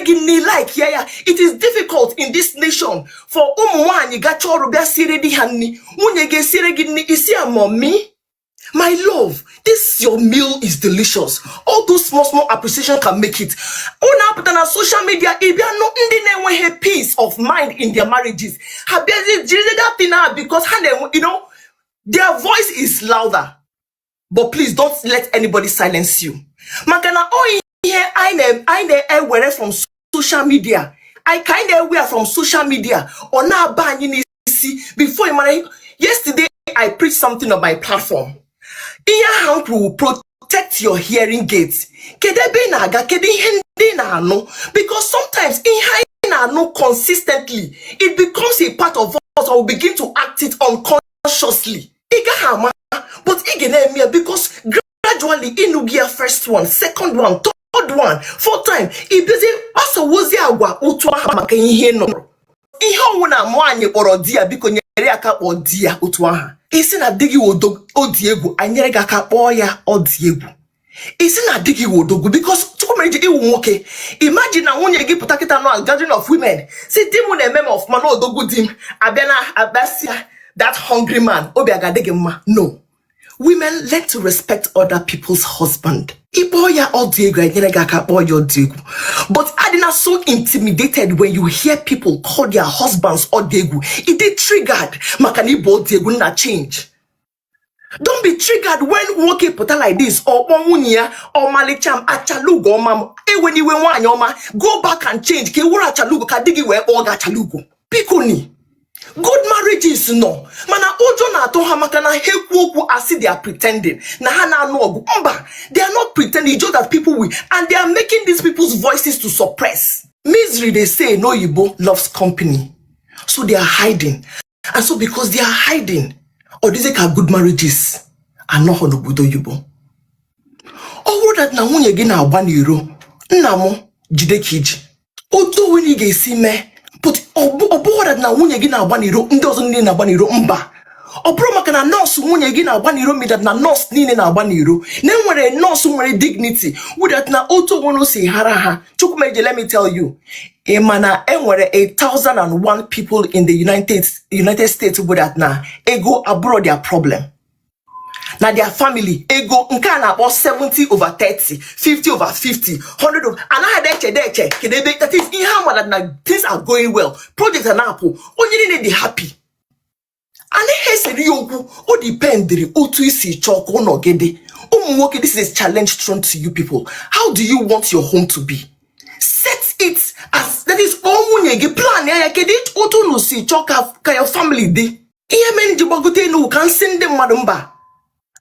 gị nri, like ya. It is difficult in this nation for ụmụ nwaanyị gacha ọrụ bịa siere di ha nri. Nwunye gị esiere gị nri, isi ya, "Mommy, my love, this your meal is delicious." All those small small appreciation can make it. Unu apụta na social media, ị bịa nụ ndị na-enweghị peace of mind in their marriages, ha bịazi jiri that thing out because ha na-enwe, their voice is louder. But please, don't let anybody silence you, maka na ọ ihe anyị na-ewere from social media, anyị ka anyị na-ewe ya from social media, ọ na-aba anyị n'isi before ị mara. Yesterday I preached something on my platform. Ihe ahụ m kwuru, protect your hearing gates. Kedu ebe ị na-aga? Kedu ihe ndị ị na-anụ? Because sometimes ihe anyị na-anụ consistently, it becomes a part of us and we begin to act it unconsciously. Ị gaghị ama, but ị ga na-eme ya because gradually ịnụ gị ya, first one, second one, third one, fourth time, ị bịazie gbasawozi agwa otu ahụ maka ihe ị nụrụ. Ihe ọnwụ na nwaanyị kpọrọ di ya, biko nyere ya aka kpọọ di ya otu aha. Isi na di gị o dị egwu, anyị nyere gị aka kpọọ ya ọ dị egwu. Isi na di gị wodogwu, because Chukwu mere iji iwu nwoke. Imagine na nwunye gị pụta kịta nọ gathering of women, si, "Di m na-eme m ọfụma, na odogwu di m." Abịa na abịasịa that hungry man, obi aga-adị gị mma? No. Women, learn to respect other people's husband. Ịkpọọ ya ọ dị egwu, enyere gị aka kpọọ ya ọ dị egwu. But adịna so intimidated when you hear people call their husbands ọ dị egwu. Ị dị triggered maka na ịbụ ọ dị egwu na change. Don't be triggered when nwoke pụta like this, ọkpọ nwunye ya ọmalịcha m, achalugo ọma m. Ewe n'iwe, nwaanyị ọma, go back and change ka e were achalugo ka di gị wee kpọọ gị achalugo. Biko ni, good marriages nọ, mana ụjọ na-atụ ha maka na ha ekwu okwu, asị they are pretending na ha na-anụ ọgụ. Mba, they are not pretending. It's just that people will, and they are making these people's voices to suppress. Misery, they say n'oyibo, loves company. So they are hiding, and so because they are hiding, ọ dịzị ka good marriages anọghọ n'obodo oyibo. Ọ bụrụ that na nwunye gị na-agba n'iro, nna m, jide ka iji otu onwe na ị ga-esi mee. But ọ bụghị that na nwunye gị na-agba n'iro, ndị ọzọ niile na-agba n'iro. Mba, ọ bụrụ maka na nọọsụ nwunye gị na-agba n'iro mean that na nọọsụ niile na-agba n'iro. Na enwere nọọsụ nwere dignity with na otu onwe na o si hara ha. Chukwumeje, let me tell you, ị ma na enwere 1001 people in the United States bụ that na ego abụrụ their problem na their family. Ego nke a na-akpọ 70 over 30, 50 over 50, 100 over, anaghị eche eche kedu ebe. That is ihe a mara na things are going well, project a na-apụ, onye niile dị happy, anaghị esere ya okwu. O dependịrị otu isi chọọ ka ụlọ gị dị. Ụmụ nwoke, this is a challenge thrown to you people. How do you want your home to be? Set it as that is kpọọ nwunye gị, plan ya. Kedu otu unu si chọọ ka your family dị? Ihe mere nji gbagote enu ka nsị ndị mmadụ, mba,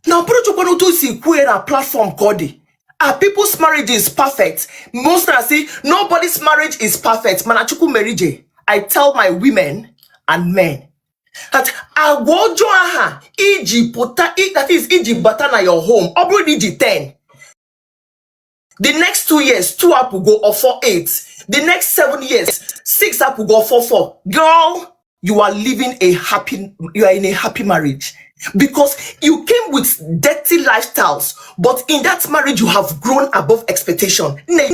na ọ bụrụ chọkwana otu o si kwue na platform ka ọ dị. Are people's marriage is perfect? Most na say nobody's marriage is perfect. Mana Chukwu merije, I tell my women and men that agwa ọjọọ aha iji pụta, that is iji bata na your home, ọ bụrụ na iji 10, the next 2 years, two apụgo or 4 8. The next 7 years, six apụgo or 4 4. Girl, you are living a happy, you are in a happy marriage because you came with dirty lifestyles, but in that marriage you have grown above expectation. Nne,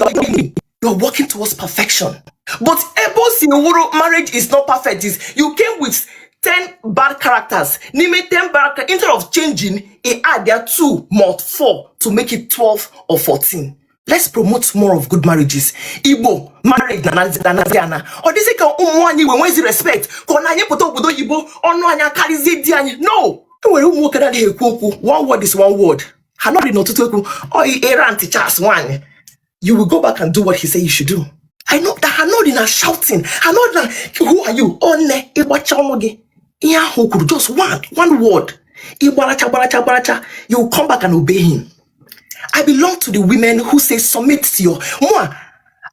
you are working towards perfection. But ebe o si wuru marriage is not perfect is you came with 10 bad characters. N'ime 10 bad characters, instead of changing, it add there 2 more 4 to make it 12 or 14. Let's promote more of good marriages. Igbo marriage na na ana ọ dịzị ka ụmụ nwaanyị Igbo enwezi respect, ka ọ na-anyị pụta obodo oyibo, ọnụ anyị akarịzie di anyị. No, e nwere ụmụ nwoke na-adịghị ekwu okwu. One word is one word. Ha nọrị n'ọtụtụ ekwu ọ ịra ntị Charles nwaanyị, you will go back and do what he said you should do. I know that ha nọrị na shouting, ha nọrị na who are you? Ọ nne, ịgbacha ọnụ gị, ihe ahụ o kwuru, just one one word, ịgbaracha gbaracha gbaracha, you will come back and obey him. I belong to the women who say submit to your moi.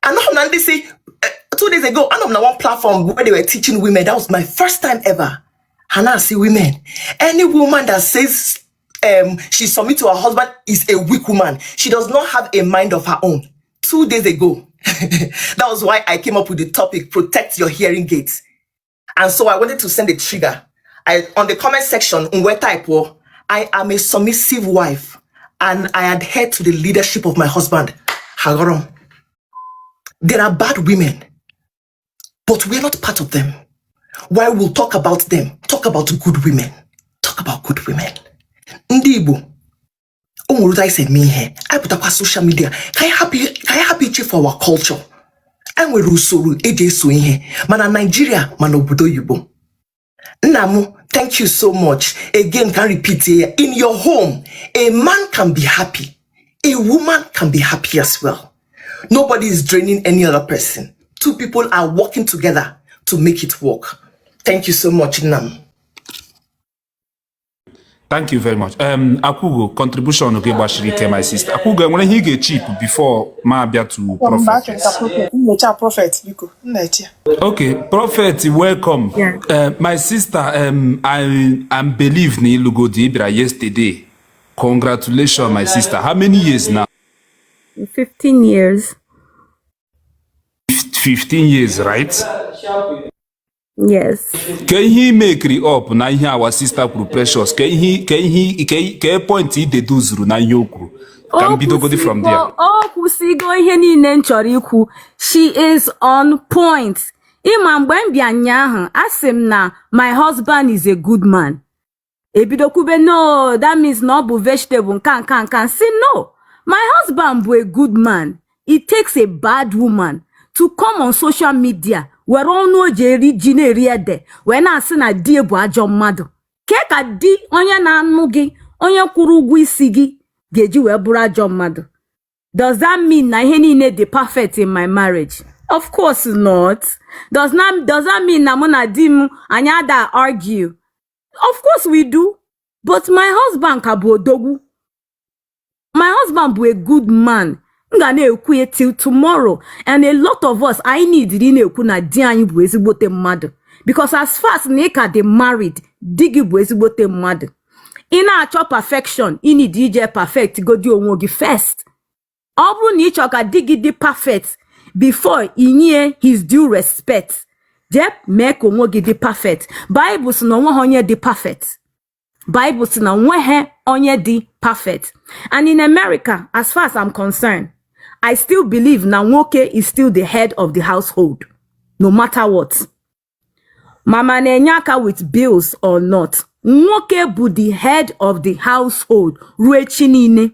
And now they say 2 days ago, I'm on one platform where they were teaching women. That was my first time ever. And I see women. Any woman that says she submit to her husband is a weak woman. She does not have a mind of her own. 2 days ago, that was why I came up with the topic, protect your hearing gates. And so I wanted to send a trigger. I on the comment section, where type, oh, "I am a submissive wife and I adhere to the leadership of my husband." Hagorom. There are bad women, but we're not part of them. While we'll talk about them, talk about good women. Talk about good women. Ndị Igbo, o nwere otu anyị si eme ihe. Anyị pụtakwa social media ka anyị hapụ ichefu our culture. Anyị nwere usoro eji eso ihe, mana Nigeria, mana obodo oyibo. Nna m, thank you so much. Again, can repeat here. In your home, a man can be happy. A woman can be happy as well. Nobody is draining any other person. Two people are working together to make it work. Thank you so much, Nnam. Thank you very much. Akwugo, contribution gị gbachiri ike, my sister. Akwugo, enwere ihe ị ga-echip before ma abịa to Mba, prophet? achọrọ ka prophet nyocha, prophet, biko, m na-eche. Okay, prophet, welcome. Yeah. My sister, I am believe na ịlụgo di. Ị bịara yesterday. Congratulations, my sister. How many years now? 15 years. 15 years, right? Yes. Ka ihe imekiri up na ihe our sister kwuru, Precious, ka ihe ka point i deduzuru na ihe o kwuru, ka m bidogodi from there. O kwụsịgo ihe niile m chọrọ ikwu. She is on point. Ịma mgbe m bịa nyaahụ, asị m na my husband is a good man. Ebido kwube, "No, that means na ọ bụ vegetable nka nka nka." Si no, my husband bụ a good man. It takes a bad woman to come on social media were ọnụ o ji eri ji na-eri ede wee na-asị na di bụ ajọ mmadụ. Ke ka di onye na-anụ gị, onye kwụrụ ụgwọ isi gị, ga-eji wee bụrụ ajọ mmadụ? Does that mean na ihe niile dị perfect in my marriage? Of course not. Does that mean na mụ na di m anyị ada argue? Of course we do. But my husband ka bụ odogwu. My husband bụ a good man. M ga na-ekwu ya till tomorrow. And a lot of us, anyị need ị na-ekwu na di anyị bụ ezigbote mmadụ, because as far as na ị ka dị married, di gị bụ ezigbote mmadụ. Ị na-achọ perfection, ị need ije perfect godi onwe gị first. Ọ bụrụ na ị chọrọ ka di gị dị perfect before inye his due respect, jee mee ka onwe gị dị perfect. Bible sị na onweghị onye dị perfect. Bible sị na onweghị onye dị perfect. And in America, as far as I'm concerned, I still believe na nwoke is still the head of the household, no matter what. Mama na-enye aka with bills or not, nwoke bụ the head of the household ruo echi niile,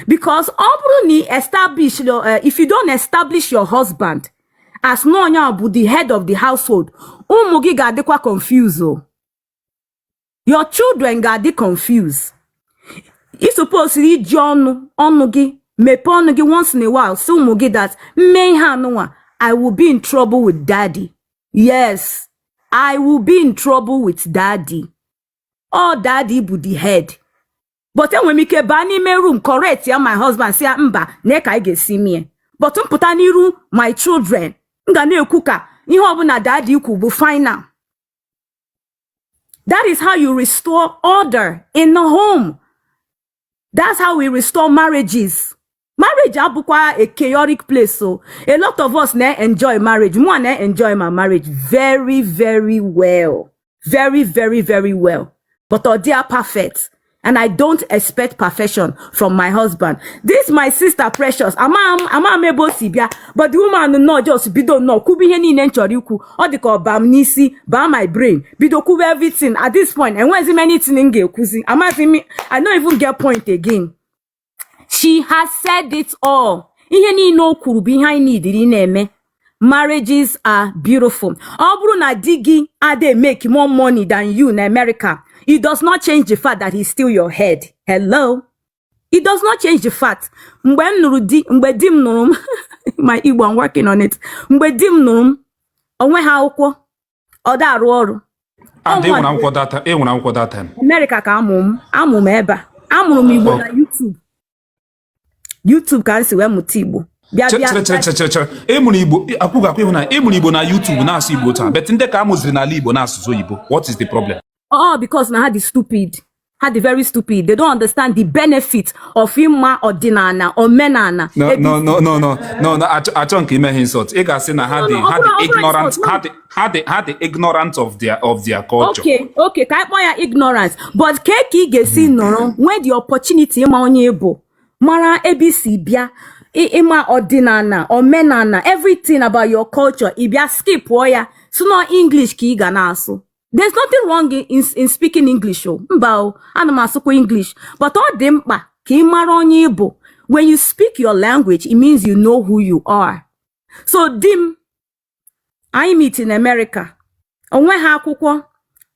because ọ bụrụ na ị establish your, if you don't establish your husband as na onye a bụ the head of the household, ụmụ gị ga-adịkwa confused o. Your children ga-adị confused. Ị suppose iji ọnụ gị mepee ọnụ gị once in a while, sị ụmụ gị that mme ihe anụnwa, I will be in trouble with daddy. Yes, I will be in trouble with daddy. All daddy bụ the head. But enwere m ike baa n'ime room, correct ya, my husband, si ya mba na ka anyị ga-esi mie, but m pụta n'iru my children, m ga na-ekwu ka ihe ọbụla daddy ikwu bụ final. That is how you restore order in the home. That's how we restore marriages. Marriage abụkwa a chaotic place. So a lot of us na enjoy marriage. Mụ na enjoy my marriage very, very well. Very, very, very well. But ọ dị perfect. And I don't expect perfection from my husband. This my sister Precious. Ama m ebe o si bịa, but the woman nọ just bido nọ kwubu ihe niile m chọrọ ikwu. Ọ dị ka ọ baa m n'isi, baa my brain. Bido kwubu everything. At this point, enweghịzi m anything m ga-ekwuzi. Amaghịzi m, I don't even get point again. She has said it all. Ihe niile o kwuru bụ ihe anyị nidiri na-eme. Marriages are beautiful. Ọ bụrụ na di gị ada make more money than you na America, it does not change the fact that he's still your head. Hello? It does not change the fact. Mgbe m nụrụ di, mgbe di m nụrụ m, my Igbo, I'm working on it. Mgbe di m nụrụ m, o nweghị akwụkwọ, ọ da arụ ọrụ. And ị nwere akwụkwọ that time? Ị nwere akwụkwọ that time? America ka amụ m, amụ m ebe a. Amụrụ m Igbo na YouTube. YouTube ka m si wee mụta Igbo. Bịa bịa. Chere, chere, chere, chere. Ị mụrụ Igbo, akwụghị akwụ ịhụ na ị mụrụ Igbo na YouTube na-asụ Igbo taa, but ndị ka a mụziri n'ala Igbo na-asụsụ oyibo. What is the problem? Oh, because na ha dị stupid. Ha dị very stupid. They don't understand the benefit of ịma ọdịnala, omenala. No, no, no, no, no, no, no. Achọ nke ime ha insult. Ị ga-asị na ha dị No, no, ha dị ọ bụrụ ignorant insult, no. ha dị ignorant of their culture. Okay, ka anyị kpọọ ya ignorance. But ka ị ga-esi nọrọ nwee the opportunity ịma onye ị bụ, mara ebe i si bịa. Ịma ọdịnala, omenala, everything about your culture, ị bịa skipụọ ya, si na English ka ị ga na-asụ. There's nothing wrong in speaking English o. Mba o, ana m asụkwa English, but ọ dị mkpa ka ị mara onye ị bụ. When you speak your language, it means you know who you are. So di m anyị meet in America, onwe ha akwụkwọ.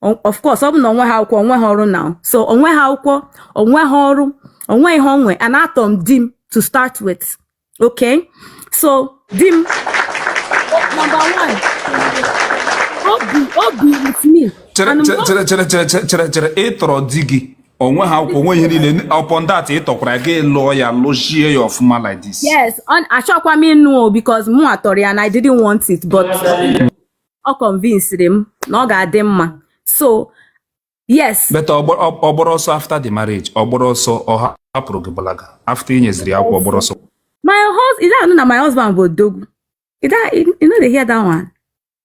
Of course, ọ bụ na onwe ha akwụkwọ, onwe ha ọrụ now. So onwe ha akwụkwọ, onwe ha ọrụ, onwe ihe onwe, and atọ m di m to start with. Okay, so di m, number one, obi with me. Chere. And Chere, chere, chere, chere, chere, chere. Ị tọrọ di gị, onwe ha akwụkwọ, onwe ihe niile. Upon that, ị tọkwara gị lụọ ya, lụchie ya ọfụma like this? Yes, on achọkwa m ịnụ o, because mụ atọrọ ya and I didn't want it, but ọ convinced m na ọ ga-adị mma. So yes. But ọ gbara ọsọ after the marriage? Ọ gbara ọsọ, ọ hapụrụ gị gbalaga after ị nyeziri ya akwụkwọ, ọ gbara ọsọ? My husband, you don't know na my husband bụ odogwu. You no dey hear that one?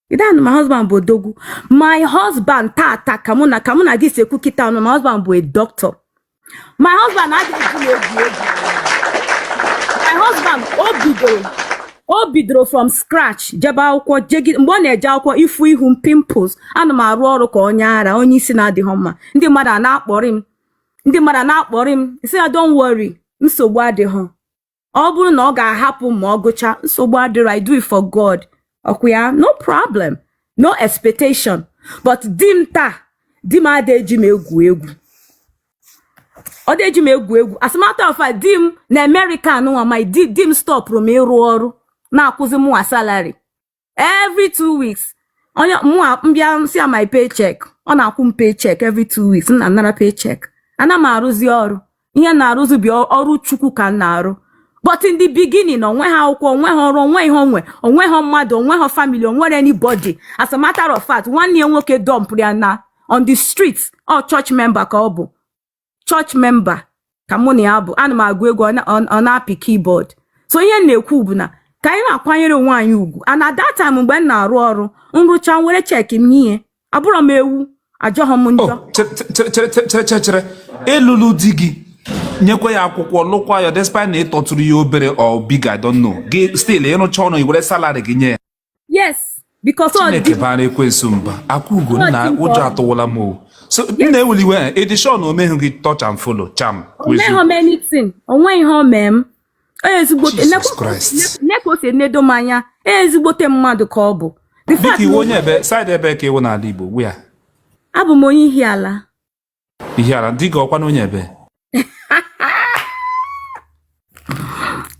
You don't know my husband bụ odogwu. My husband tata, ka mụ na gị si ekwu kịta nụ, my husband bụ a doctor. My husband adịghị eji m egwu egwu. My husband, o bidoro from scratch jebe akwụkwọ, jegi. Mgbe ọ na-eje akwụkwọ, ifu ihu m, pimples, ana m arụ ọrụ ka onye ara, onye isi na-adịghị mma. Ndị mmadụ a na-akpọrị m, ndị mmadụ a na-akpọrị m, sị ya, "Don't worry, nsogbu adịghị." Ọ bụrụ na ọ ga-ahapụ ma ọ gụchaa, nsogbu adịrọ. I do it for God, ọkwa ya, no problem, no expectation. But di m taa, di m ada eji m egwu egwu, ọ dị eji m egwu egwu. As a matter of fact, di m na America nwa, my di m stopụrụ m ịrụ ọrụ, na-akwụzi mụnwa salary every 2 weeks. Onye mụnwa mbịa si ya my paycheck, ọ na-akwụ m paycheck every 2 weeks. M na-anara paycheck, ana m arụzi ọrụ. Ihe m na-arụzi bụ ọrụ Chukwu ka m na-arụ. But in the beginning, onwe ha akwụkwọ, onwe ha ọrụ, onwe ihe onwe, onwe ha mmadụ, onwe ha family, onwere anybody. As a matter of fact, nwanne ya nwoke dumpụrụ ya na on the street. Ọ church member ka ọ bụ, church member ka mụ na ya bụ. Ana m agụ egwu, ọ na-apị keyboard. So ihe m na-ekwu bụ na ka anyị na-akwanyere onwe anyị ugwu. And at that time, mgbe m na-arụ ọrụ, nrụcha, nwere check m nye, abụrọ m ewu, ajọghọ m njọ. Oh, chere, chere, chere, chere, chere, chere. Elulu di gị, nyekwa ya akwụkwọ, lụkwa ya, despite na ị tọtụrụ ya obere or big, I don't know, gị still ịrụcha ọrụ, i were salary gị nye ya? Yes, because ọ Chineke dị bara ekwensu mba. Akwaugo, Ọ nna, dị ụjọ mkpa. atụwala m o. So m na-eweli iwe. Ịdị sure na o meghị gị touch and follow cham? O meghọ m anything, onwe ihe o mee m. Ọ ezigbote Jesus Christ. ne ka o si enedo m anya, ezigbote mmadụ ka ọ bụ. The Biko, fact iwe na onye ebe, side ebe ka ịwụ n'ala Igbo wia? Abụ m onye Ihiala. Ihiala. Di gị ọkwa na onye ebe?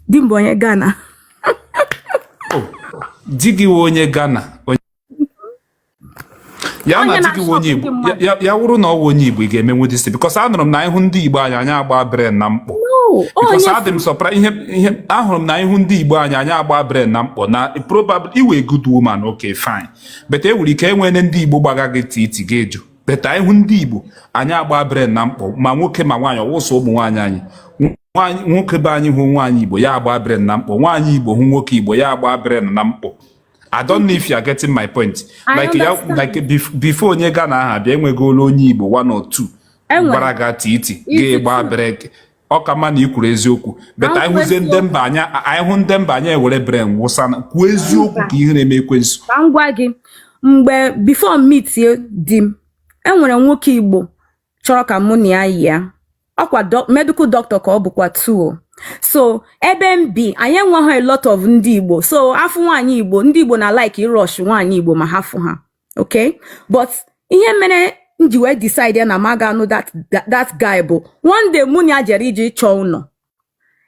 Di m bụ onye Ghana. Oh, di gị wụ onye Ghana. Ya na Onye di gị wụ onye na-ashọpụ ndị Igbo. mmadụ. Ya wụrụ na ọ wụ onye Igbo, ị ga-emenwu this? Because anụrụ m na ịhụ ndị Igbo anyị, anyị agba brain na mkpọ. No, Because onye adị m surprise, ihe ahụrụ m na ihu ndị Igbo anyị, anyị agba brain na mkpọ, na probably iwe good woman, okay, fine, but e nwere ike enwere ndị Igbo gbaga gị titi gị eju. But ihu ndị Igbo anyị, agba brain na mkpọ, ma nwoke ma nwaanyị. Ọwụsọ ụmụ nwaanyị anyị, nwaanyị, nwoke be anyị hụ nwaanyị Igbo, ya agba brain na mkpọ. Nwaanyị Igbo hụ nwoke Igbo, ya agba brain na mkpọ. I don't know if you are getting my point. I Like ya, understand. like before onye Ghana ahụ abịa, enwegolo onye Igbo one or two Enwere. gbara ga titi Iti ga-egba two. break. Ọ ka mma na i kwuru eziokwu. But Ka m anyị kwuo hụzie ndị eziokwu. mba anya, anyị hụ ndị mba anyị ewere brain wụsa kwuo eziokwu ka ihe na-eme ekwensu. Ka m gwa gị, mgbe before m meetie di m, enwere nwoke Igbo chọrọ ka mụ na ya yia. Ọkwa medical doctor ka ọ bụkwa too. So ebe m bi, anyị enweghị a lot of ndị Igbo. So afụ nwaanyị Igbo, ndị Igbo na like ịrush nwaanyị Igbo ma ha fụ ha. Okay, but ihe mere m ji wee decide ya na m aga anụ that guy bụ one day mụ na ya jere ije ịchọ ụlọ.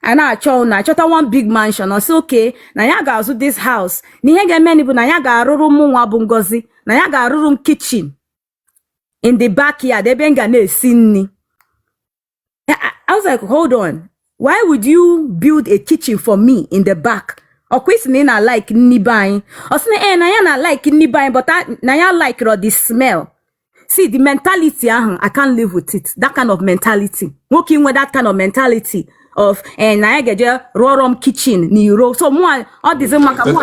A na-achọ ụlọ, achọta one big mansion. Ọ sị okay, na ya ga-azụ this house, na ihe ga-eme bụ na ya ga-arụrụ mụ nwa bụ Ngozi, na ya ga-arụrụ m kitchen in the backyard ebe m ga na-esi nri. I was like, "Hold on, why would you build a kitchen for me in the back? Ọkwa isi na ị na-like nni be anyị." Ọ sị na ee, na ya na-like nni be anyị, but na ya like the smell. See the mentality ahụ, I can't live with it. That kind of mentality, nwoke inwe that kind of mentality of na ya ga-eje rụọrọ m kitchen n'iro. So mụ ọ dịzi mma ka mụ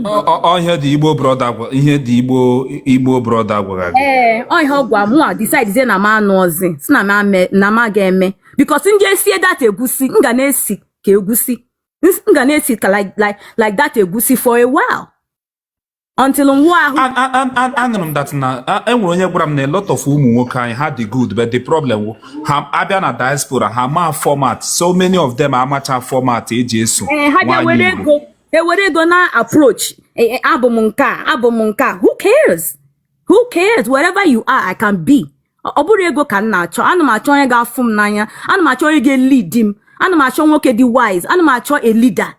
Ọ ihe dị Igbo brother ihe dị Igbo brother gwara gị? Ee, ọ ihe ọ gwa mụ a, decide na m anụ ozi si na m na m aga eme, because ndị esie that egusi, m ga na-esi ka egusi. M ga na-esi ka like that egusi for a while until m wụọ ahụ. Anụrụ m that na enwere onye gwara m na a lot of ụmụ nwoke anyị, ha dị good, but the problem wụ ha abịa na diaspora, ha ma format. So many of them amacha format eji eso Ee, ha bịa nwaanyị were Igbo. ego, ewere ego na approach. Abụ m nke a, abụ m nke a. Who cares? Who cares? Wherever you are, I can be. Ọ bụrụ ego ka m na-achọ, ana m achọ onye ga-afụ m n'anya, ana m achọ onye ga-lead m, ana m achọ nwoke dị wise, ana m achọ a leader.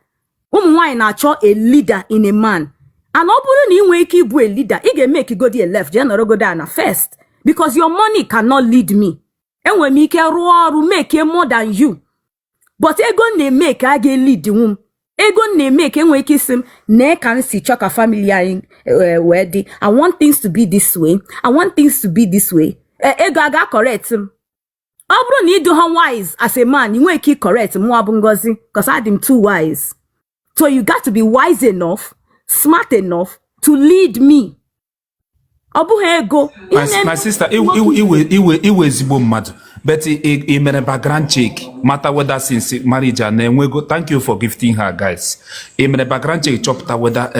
Ụmụ nwaanyị na-achọ a leader in a man, and ọ bụrụ na ị nwee ike ịbụ a leader, ị ga-emeke godi a left, jee nọrọgodo ana first, because your money cannot lead me. Enwere m ike rụọ ọrụ, make more than you, but ego m na-eme ka a ga-elead nwu m. Ego m na-eme ka enwere ike isi m nee ka m si chọọ ka family anyị wee dị. I want things to be this way, I want things to be this way. Ego a ga-correct m. Ọ bụrụ na ị dị ha wise as a man, ị nwere ike correct mụnwa bụ Ngozi, because adị m too wise. So you got to be wise enough, smart enough to lead me. Ọ bụghị ego. My sister, iwe ezigbo mmadụ, but ị mere background check mata whether since marriage a na-enwego? Thank you for gifting her, guys. Ị mere background check chọpụta whether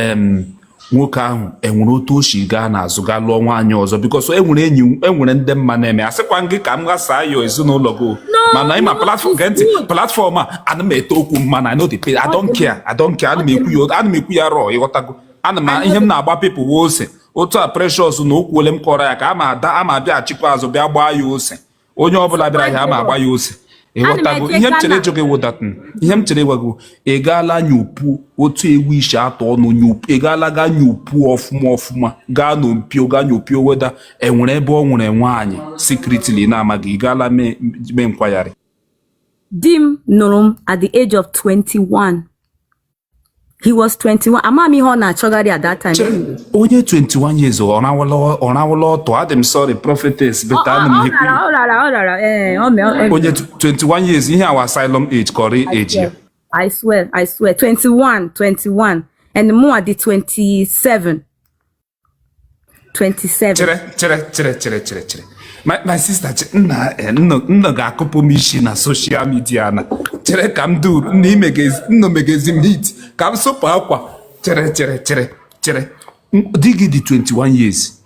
nwoke ahụ enwere otu o si gaa n'azụ gaa lụọ nwaanyị ọzọ? Because enwere enyi, enwere ndị mma na-eme asịkwa gị ka m ghasaa ya ezinụlọ gị. Mana ịma platform, gee ntị, platform a ana m ete okwu mma na I no dey pay. I don't care, I don't care. Ana m ekwu ya, ana m ekwu ya raw, ịghọtago? Ana m ihe m na-agba people wee ose otu a. Precious na okwu ole m kọrọ ya ka ama ada ama bịa achịkwa azụ bịa gbaa ya ose. Onye ọbụla bịara ahịa ama agba ya ose, ịghọtago? Ihe m chere ịjụ gị wụ that ihe m chere ịgwa gị, ị gaala nyopu otu ewu isi atọ ọnụ nyopu? Ị gaala gaa nyopu ọfụma ọfụma, gaa n'mpio, gaa nyopio whether enwere ebe ọ nwere nwaanyị secretly na-amaghị? Ị gaala mee nkwagharị? Di m nụrụ m at the age of 21. He was 21. Ama m ihe ọ na-achọgharị at that time. Onye 21 years, ọ rawụla ọtọ? Adị m sorry, prophetess, but ana m ekwu. Ọ rara, ọ rara, ee, ọ mee. Onye 21 years, ihe awa asylum age ka ọrị age ya? I swear, I swear, 21, 21, and mụnwa dị 27, 27. Chere, chere, chere, chere, chere, chere, my sister, nna, nna ga-akụpụ m isi na social media. Na chere ka m duru nna nna megezi m hit ka m sụpụ akwa. Chere, chere, chere, chere. Di gị dị 21 years,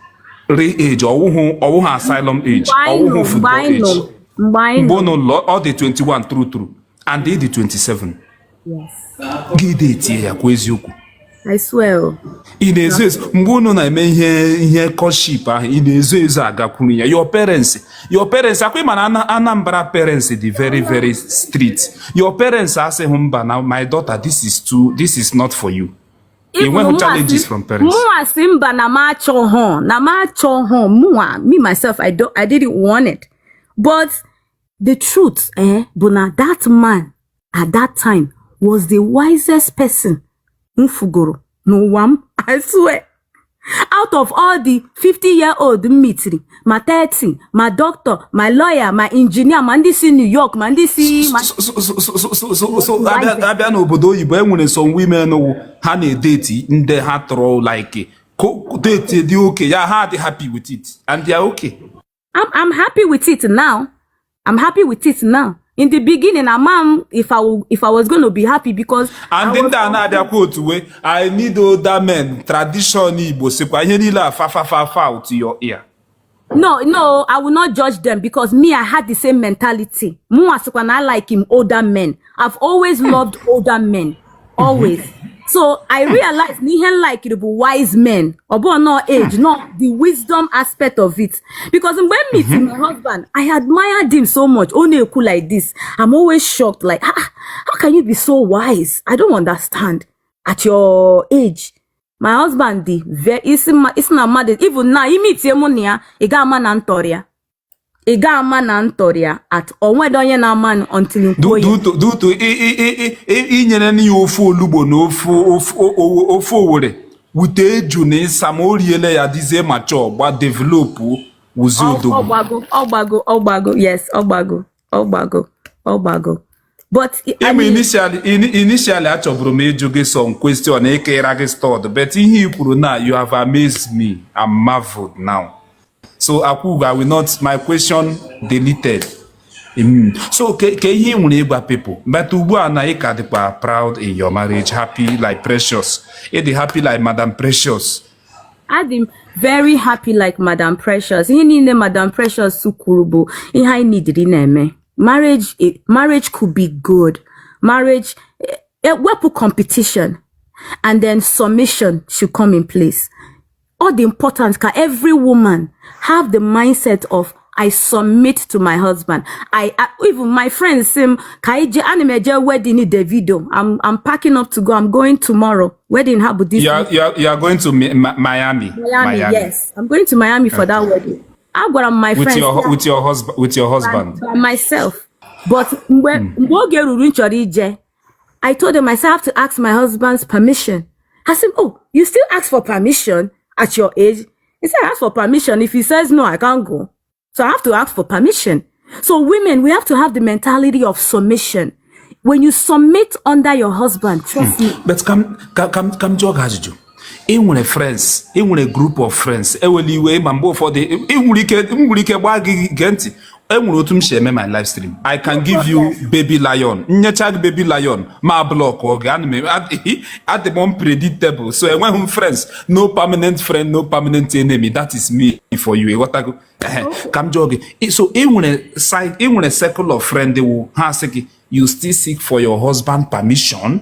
real age, ọwụhụ asylum age, ọwụhụ football age. Mgbe Mgbe unu lụọ, ọ dị 21 true true, and ị dị 27. Gị dị etie ya kwa eziokwu? I swear. Ị na-ezo ezo mgbe unu na-eme ihe courtship ahụ? Ị na-ezo ezo agakwuru ya? Your parents akwa ịma na Anambra parents dị very very strict. Your parents asịghị mba na my daughter, this is not for you? Ị nweghị challenges from parents? Mụnwa si mba, na m achọghọ, na m achọghọ. Mụnwa, me myself, I didn't want it. But the truth bụ na that man at that time was the wisest person m fugoro n'ụwa m. I swear, out of all the 50 year old m mitiri, ma 30, ma doctor, ma lawyer, ma engineer, ma ndị si New York, ma ndị si ma So abịa n'obodo oyibo, e nwere some women wụ ha na-edate ndị ha tọrọ like date dị okay ya, ha dị happy with it and they are okay. I'm happy with it now. I'm happy with it now. In the beginning, ama if I was going to be happy because And ndị a na-abịakwa otu wee "I need older men", tradition Igbo sikwa ihe niile a fa fa fa fa to your ear. No, I will not judge them because me, I had the same mentality. Mụ asịkwa na I like him older men. I've always loved older men. Always. So I realized na ihe m like bụ wise men. Ọ bụ not age, not the wisdom aspect of it. Because mgbe m meet my husband, I admired him so much. Ọ na-ekwu like this. I'm always shocked, like, "Ah, how can you be so wise? I don't understand. At your age." My husband dị very isi na mmadụ. Even now, ime itie mụ na ya, ị ga-ama na ntọrị ya. Ị ga-ama na ntọrị ya at onwede onye na-ama until m kwuo ya. Due to inyere ya ofe olugbo na ofe owere wute eju na ịsa ma o riele ya, dizie mature, gba develop wuzi odogwu. Ọgbago, ọgbago, ọgbago. Yes, ọgbago, ọgbago, ọgbago. But I Ịma mean, initially achọburu m ịjụ gị some question ịkịra gị stud, but ihe i kwuru na you have amazed me. I'm marveled now. So Akwugo, I will not, my question deleted. So ka ihe ị nwere ịgwa people, but ugbu a na ị ka dịkwa proud in your marriage, happy like Precious, ị dị happy like Madam Precious? Adị m very happy like Madam Precious. Ihe niile Madam Precious kwuru bụ ihe anyị nidiri na-eme. Marriage could be good. Marriage, wepụ competition and then submission should come in place. All the important ka every woman have the mindset of "I submit to my husband." I even my friends say m ka anyị jee, ana m eje wedding Davido. I'm packing up to go. I'm going tomorrow. Wedding ha bụ this You are going to Miami? Miami, yes. I'm going to Miami for that wedding. Agwara m my With friends your with your husband? By myself. But mgbe oge ruru m chọrọ ije, I told them, I said, "I have to ask my husband's permission." I said, "Oh, you still ask for permission at your age?" He said, "I ask for permission. If he says no, I can't go. So I have to ask for permission." So women, we have to have the mentality of submission. When you submit under your husband, trust me. But ka m jụọ gị ajụjụ. Ị nwere friends, ị nwere group of friends. Ewela iwe ma mgbe ụfọdụ ị nwere ike, m nwere ike gbaa gị. Gee ntị, e nwere otu m si eme my live stream. I can give you baby lion, nyecha gị baby lion, ma block oge. Ana m adị m unpredictable, so enweghị m friends, no permanent friend, no permanent enemy. That is me for you. Ịghọtago? Ehe, ka m jụọ gị, so ị nwere side, ị nwere circle of friend wụ ha sị gị, "You still seek for your husband permission?"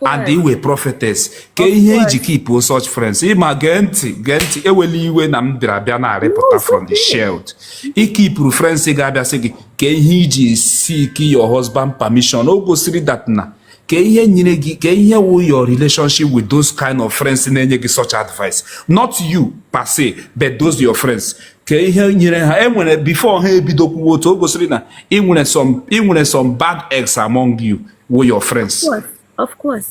And ị wee prophetess, ka ihe iji keep such friends? Ịma, gee ntị, gee ntị, ewela iwe na m bịara bịa na-arịpụta from the shield. Ikeepụrụ friends ga-abịa sị gị ka ihe iji seek your husband permission, o gosiri that na ka ihe nyere gị, ka ihe wụ your relationship with those kind of friends na-enye gị such advice? Not you per se, but those your friends, ka ihe nyere ha enwere before ha ebidokwuwa otu o gosiri na ị nwere some bad eggs among you wụ your friends. Of course, of course.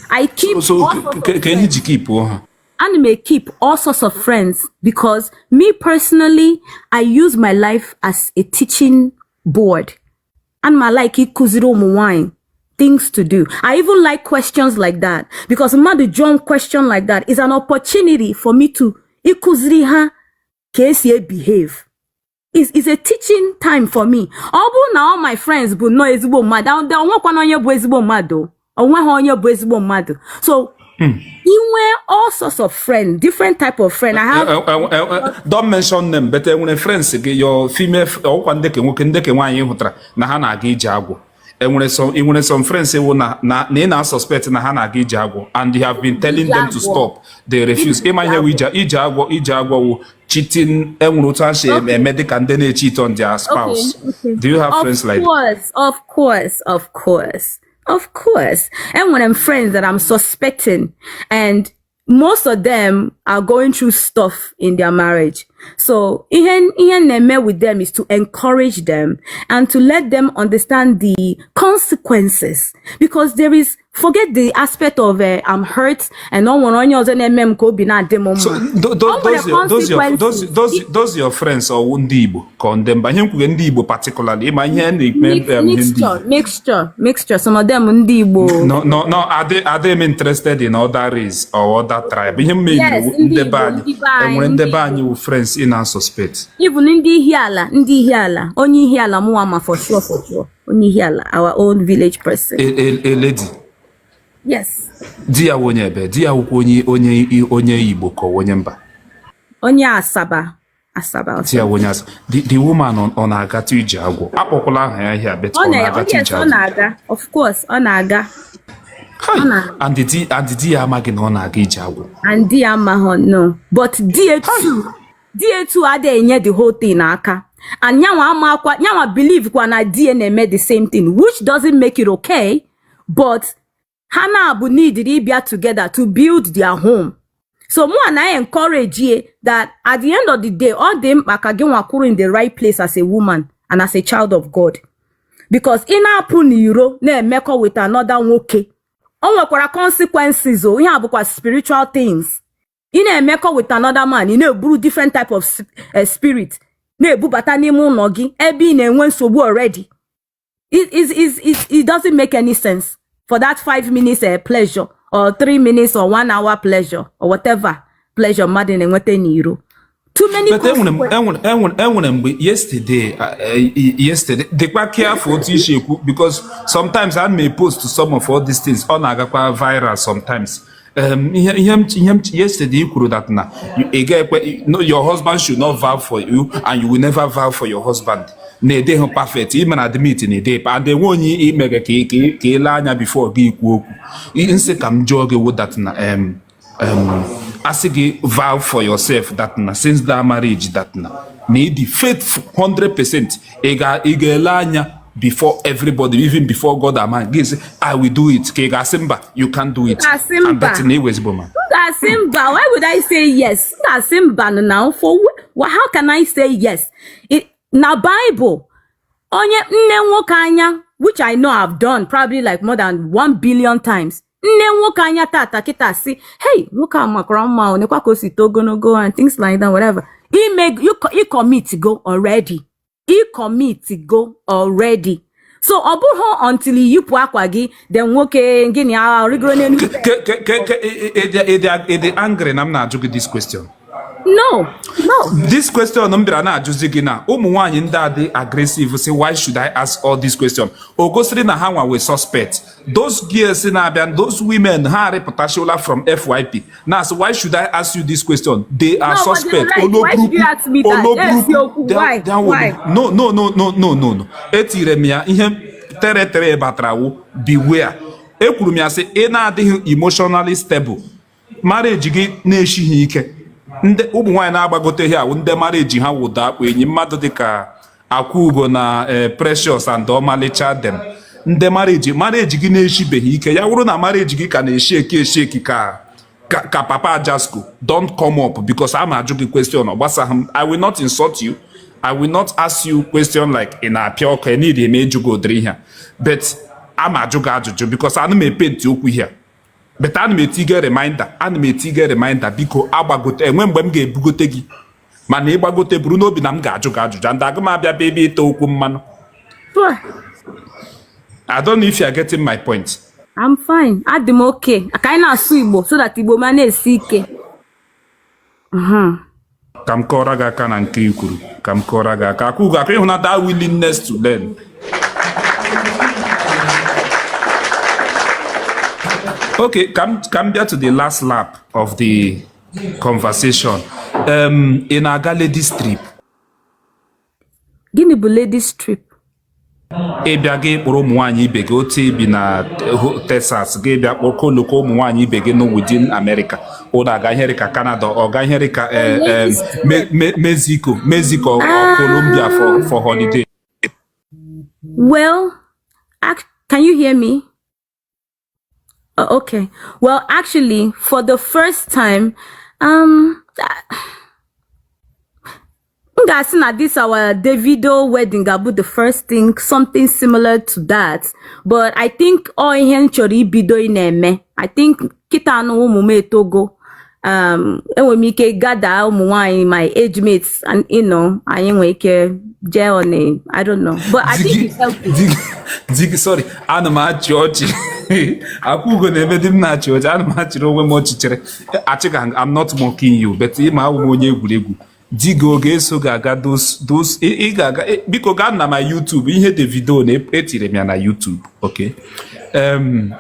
I keep So all sorts of ka ihe friends. ji keep ha? And may keep all sorts of friends because me personally, I use my life as a teaching board. And my like ịkụziri ụmụ nwanyị things to do. I even like questions like that because mmadụ jụọ question like that is an opportunity for me to ịkụziri ha ka esi behave. Is a teaching time for me. Ọ bụrụ na all my friends bụ nnọọ ezigbo mmadụ, onwekwana onye bụ ezigbo mmadụ, onweghị onye bụ ezigbo mmadụ. So inwe all sorts of friends, different type of friend. I have Don't mention them, but enwere friends gị, your female, ọkwa ndeke nwoke, ndeke nwaanyị, ị hụtara na ha na-aga ije agwụ? Enwere some, ị nwere some friends wụ na ị na-suspect na ha na-aga ije agwụ and you have been telling them to Ije agwụ. stop, they refuse? Ịma ihe wụ ije agwụ? Ije agwụ wụ cheating. Enwere otu ha si eme dịka ndị na-echeat on their spouse. Do you have Of friends like that? course, of course, of course, of course. And when I'm friends that I'm suspecting, and most of them are going through stuff in their marriage. So ihe na-eme with them is to encourage them and to let them understand the consequences, because there is, forget the aspect of I'm hurt and no one onye ọzọ na-eme m ka obi na-adị m So mma. Tho- O nwere those your those your those consequences. those your friends, or ndị Igbo ka ọ ndị mba? Ihe m kwuge, ndị Igbo particularly, ịma ihe na-ekpe Mix, ihe ndị mixture, Igbo. Mixture, mixture. Some of them ndị Igbo. No, adị m interested in other race or other tribe. Ihe m mere Yes, ndị ndị be Igbo, anyị. ndị be anyị, Enwere ndị ndị be anyị wụ friends ị na-suspect? Even ndị Ihiala, ndị Ihiala, onye Ihiala mụnwa ma for sure, for sure. Onye Ihiala, our own village person. A lady? Yes. Di ya wụ onye ebe? Di ya wụkwa onye Igbo ka ọ wụ onye mba? Onye Asaba. Asaba. Di ya wụ onye asa. The woman ọ na-agatụ ije agwụ? Akpọkwala aha ya here, but Ọ ọ na na-agatụ yes, ije ọ agwụ? na-aga. Of course, ọ na-aga. Hi. Ọ na And the di ya amaghị na ọ na-aga ije agwụ? And di ya amaghọ, no. But di ya too, di ya too adịghị enye the whole thing aka. And nyanwa amakwa, nyanwa believe kwa na di ya na-eme the same thing, which doesn't make it okay, but ha na-abụ need ịbịa together to build their home. So mụ na encourage ye that at the end of the day, ọ dị mkpa ka gị nwakwuru in the right place as a woman and as a child of God. Because ị na-apụ n'iro na-emekọ with another nwoke, o nwekwara consequences o. Ihe a bụkwa spiritual things. Ị na-emekọ with another man, ị na-eburu different type of spirit na-ebubata n'ime ụlọ gị ebe ị na-enwe nsogbu already. It doesn't make any sense for that 5 minutes pleasure or 3 minutes or 1 hour pleasure or whatever pleasure mmadụ na-enweta n'iro. Too many But enwere m consequences. enwere mgbe yesterday, yesterday, dịkwa careful otu i si ekwu, because sometimes I may post some of all these things, ọ na-agakwa viral sometimes. Ihe m yesterday i kwuru that na ị ga-ekwe, no, your husband should not vow for you and you will never vow for your husband, na ị dịghị perfect. Ị mere admit na ị dịghị, and enwe onye imege ka ị lee anya before gị ikwu okwu. M sị ka m jụọ gị wụ that na a sị gị vow for yourself that na since that marriage that na ị dị faithful 100%, ị ga-ele anya before everybody, even before God and man, gị sị I will do it, ka ị ga-asị mba, you can't do it? Ga-asị And mba. that na ị wụ ezigbo man. M ga-asị mba. Why would I say yes? M ga-asị mba now. For how can I say yes? Na Bible, onye nne nwoke anya, which I know I've done probably like more than 1 billion times, nne nwoke anya tata kịta sị, "Hey, nwoke a makwara mma o, nekwa ka o si too ogologo," and things like that, whatever. Ime you commit go already. I commit go already. So ọ bụghị until i yipụ akwa gị, then nwoke gịnị agha rigoro n'elu. Ke ị dị angry na m na-ajụ gị this question? No. This question m bịara na-ajụzi gị na ụmụ nwaanyị ndị a dị aggressive say, "Why should I ask all this question?" O gosiri na ha nwa wee suspect those girls na-abịa, those women ha arịpụtachila from FYP na-asị, "Why should I ask you this question?" They are No, but they're suspect. right. Why should you ask me that? Yes, eziokwu. Why? Why? No, no, no, no, no, no, no. Etire m ya ihe tere tere batara wụ beware. Ekwuru m ya sị ị na-adịghị emotionally stable, marriage gị na-eshighị ike. Ndị ụmụ nwaanyị na-agbagote ihe awụ ndị marriage ha wụdo akpụ enyi mmadụ dịka Akwaugo na Precious and Ọmalịcha dem, ndị marriage gị na-eshibeghị ike. Ya wụrụ na marriage gị ka na-eshi eki eshi eki ka papa Jasco, don't come up, because ama ajụ gị question ọ gbasaghị m. I will not insult you, I will not ask you question like ị na-apịa ọkụ ị need eme ịjụ gị ụdịrị ihe a, but ama ajụ gị ajụjụ because ana m epenti okwu ihe a. But ana m etige reminder, ana m etige reminder, biko agbagote enwe mgbe m ga-ebugote gị, mana ịgbagote buru n'obi na m ga-ajụ gị ajụjụ, and aga m abịa bịa ebe ịta okwu mmanụ. I don't know if you are getting my point. I'm fine. Adị m okay. Ka anyị na-asụ Igbo so that Igbo ma na-esi ike. Ka m kọrọ gị aka na nke i kwuru, ka m kọrọ gị aka. Akwaugo aka ịhụ na that willingness to learn. Okay, ka m bịa to the last lap of the conversation. Ị na-aga ladies trip? Gịnị bụ ladies trip? Ị bịa gị kpọrọ ụmụ nwaanyị ibe gị otu ibi na Texas, gị bịa kpọkọlọkọ ụmụ nwaanyị ibe gị nọ within America, ụnụ aga ihe dịka Canada, ọ ga ihe dịka Mexico or Colombia for holiday. Well, can you hear me? Okay. Well, actually, for the first time, m ga-asị na this our Davido wedding ga-abụ the first thing, something similar to that. But I think ọ ihe m chọrọ ibido ị na-eme. I think kịta anụ ụmụ m etogo. Enwere m ike gada ụmụ nwanyị, my age mates, and anyị nwere ike jee on a, I don't know. But I think it's healthy. Di gị, sorry, ana m achị ọchị. Akwaugo na-eme di m na-achị ọchị, ana m achịrị onwe m ọchịchịrị achịga. I'm not mocking you, but ị ma awụ m onye egwuregwu. Di gị ọ ga-eso gị aga those ị ga-aga? Biko gaa na my YouTube, ihe Davido na etiri m ya na YouTube. Okay,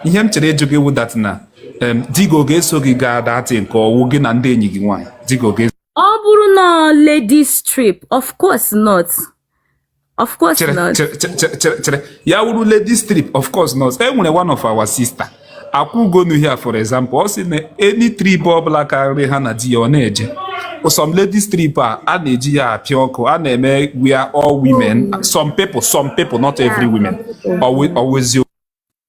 ihe m chere ịjụ gị wụ that na di gị ọ ga-eso gị gaa that nke ọwụ gị na ndị enyi gị nwaanyị? Di gị ọ ga Ọ bụrụ na ladies trip, of course not. Of course Chere. not. Chere, chere, chere, chere. Ya wuru ladies trip, of course not. E nwere one of our sister, Akwaugo nu here, for example, ọ sị na any trip ọbụla karịrị ha na di ya, ọ na-eje. Some ladies trip a na-eji ya apịa ọkụ, a na-eme, we are all women. Some people, not every women. Always.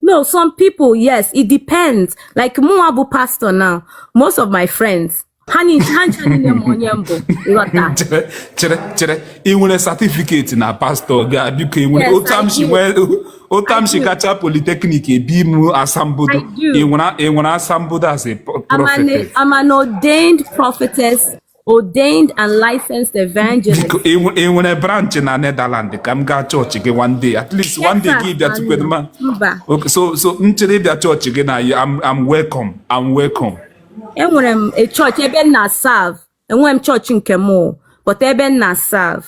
No, some people, yes, it depends. Like mụnwa bụ pastor now, most of my friends, ha ncha niile ma onye mbụ, ịghọta? Chere, chere, chere. Ị nwere certificate na pastor ga? Biko, ị nwere? Yes, Otu I m si do. nwee, otu m si I do. kacha polytechnic ebi m asambodo. I do. Ị nwere asambodo as a prophetess? I'm an ordained prophetess, ordained and licensed evangelist. Biko, ị nwere branch na Netherland ka m gaa chọọchị gị one day, at least one day? Texas, Gị bịa tukwenu ma Mba. Okay, so m chere ịbịa chọọchị gị na I'm welcome, I'm welcome. Enwere m a church ebe m na-serve. Enwe m chọọchị nke m o, but ebe m na serve.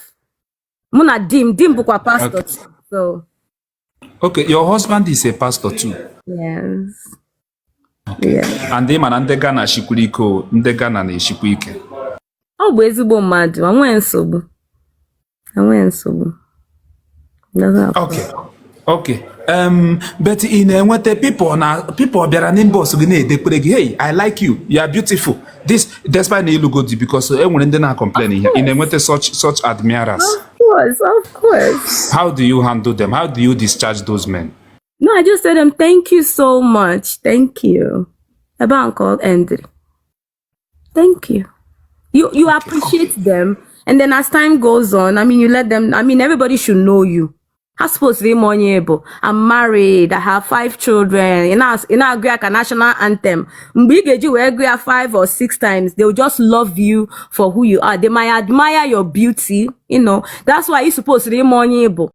Mụ na di m, di m bụkwa pastor too. So, Okay, your husband is a pastor too? Yes. Okay. Yeah. And ị ma na ndị Ghana shikwuru ike o, ndị Ghana na-eshikwa ike. Ọ bụ ezigbo mmadụ, enweghị nsogbu. Enweghị nsogbu. Doesn't have Okay, but ị na-enweta people na people bịara n'inbox gị na-edekwere gị, "Hey, I like you, you are beautiful," this despite na ịlụgo di? Because e nwere ndị na-complain ihe ị na-enweta such admirers. Of course, of course. How do you handle them? How do you discharge those men? No, I just said them, "Thank you so much. Thank you." Ebe ahụ ka ọ ended. Thank you. You appreciate them, and then as time goes on, I mean, you let them. I mean, everybody should know you. Ha supposed to be onye bụ, "I'm married, I have five children." Ị na-agụ ya ka national anthem. Mgbe ị ga-eji wee gụ ya five or six times, they will just love you for who you are. They might admire your beauty. That's why you supposed to ịma onye bụ.